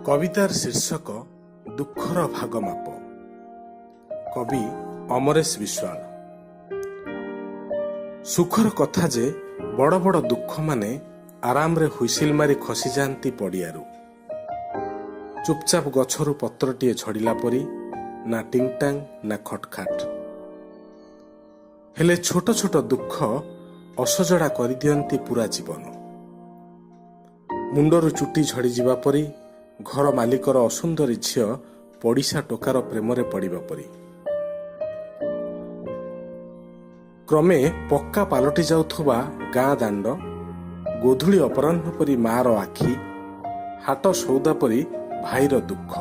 କବିତାର ଶୀର୍ଷକ ଦୁଃଖର ଭାଗ ମାପ। କବି ଅମରେଶ ବିଶ୍ୱାଳ। ସୁଖର କଥା ଯେ ବଡ଼ ବଡ଼ ଦୁଃଖମାନେ ଆରାମରେ ହୁଇସିଲ ମାରି ଖସିଯାଆନ୍ତି ପଡ଼ିଆରୁ, ଚୁପଚାପ ଗଛରୁ ପତ୍ରଟିଏ ଝଡ଼ିଲା ପରି, ନା ଟିଙ୍ଗଟାଙ୍ଗ ନା ଖଟଖାଟ। ହେଲେ ଛୋଟ ଛୋଟ ଦୁଃଖ ଅସଜଡ଼ା କରିଦିଅନ୍ତି ପୁରା ଜୀବନ। ମୁଣ୍ଡରୁ ଚୁଟି ଝଡ଼ିଯିବା ପରି, ଘର ମାଲିକର ଅସୁନ୍ଦରୀ ଝିଅ ପଡ଼ିଶା ଟୋକାର ପ୍ରେମରେ ପଡ଼ିବା ପରି। କ୍ରମେ ପକ୍କା ପାଲଟି ଯାଉଥିବା ଗାଁ ଦାଣ୍ଡ, ଗୋଧୂଳି ଅପରାହ୍ନ ପରି ମାର ଆଖି, ହାଟ ସଉଦା ପରି ଭାଇର ଦୁଃଖ।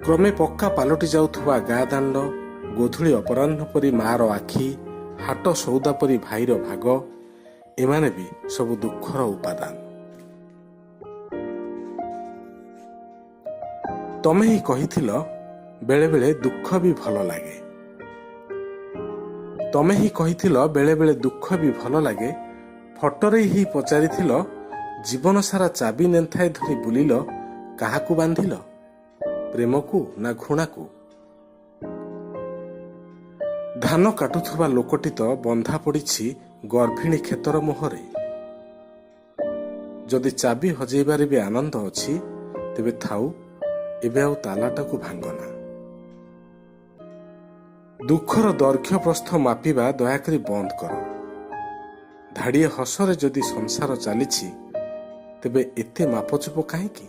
କ୍ରମେ ପକ୍କା ପାଲଟି ଯାଉଥିବା ଗାଁ ଦାଣ୍ଡ, ଗୋଧୂଳି ଅପରାହ୍ନ ପରି ମାର ଆଖି, ହାଟ ସଉଦା ପରି ଭାଇର ଭାଗ, ଏମାନେ ବି ସବୁ ଦୁଃଖର ଉପାଦାନ। ତମେ ହିଁ କହିଥିଲ, ବେଳେବେଳେ ଦୁଃଖ ବି ଭଲ ଲାଗେ। ତମେ ହିଁ କହିଥିଲ, ବେଳେବେଳେ ଦୁଃଖ ବି ଭଲ ଲାଗେ। ଫଟରେ ହିଁ ପଚାରିଥିଲ, ଜୀବନ ସାରା ଚାବି ନେନ୍ଥାଏ ଧରି ବୁଲିଲ, କାହାକୁ ବାନ୍ଧିଲ, ପ୍ରେମକୁ ନା ଘୃଣାକୁ? ଧାନ କାଟୁଥିବା ଲୋକଟି ତ ବନ୍ଧା ପଡ଼ିଛି ଗର୍ଭିଣୀ କ୍ଷେତର ମୋହରେ। ଯଦି ଚାବି ହଜେଇବାରେ ବି ଆନନ୍ଦ ଅଛି, ତେବେ ଥାଉ, ଏବେ ଆଉ ତାଲାଟାକୁ ଭାଙ୍ଗନା। ଦୁଃଖର ଦୈର୍ଘ୍ୟ ପ୍ରସ୍ଥ ମାପିବା ଦୟାକରି ବନ୍ଦ କର। ଧାଡ଼ିଏ ହସରେ ଯଦି ସଂସାର ଚାଲିଛି, ତେବେ ଏତେ ମାପଚୁପ କାହିଁକି?